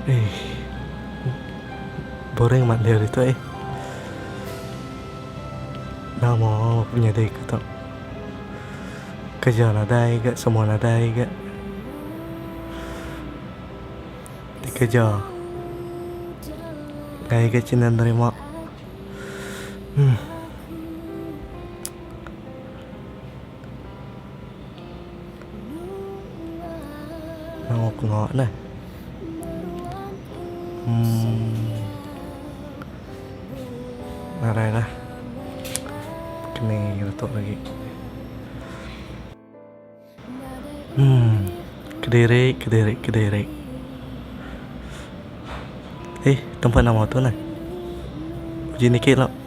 Eh. Boring amat endur ditu eh. Nama penyadi ku tu. Kerja nadai ga semua nadai ga. Dikeja. Enggai ga cina nerima. Uhh. Nama pengawa neh. Uhh. Nadai lah. Keni letuk lagi. Uhh. Kediri kediri kediri. Eh tempat nama tu neh. Uji niki lo.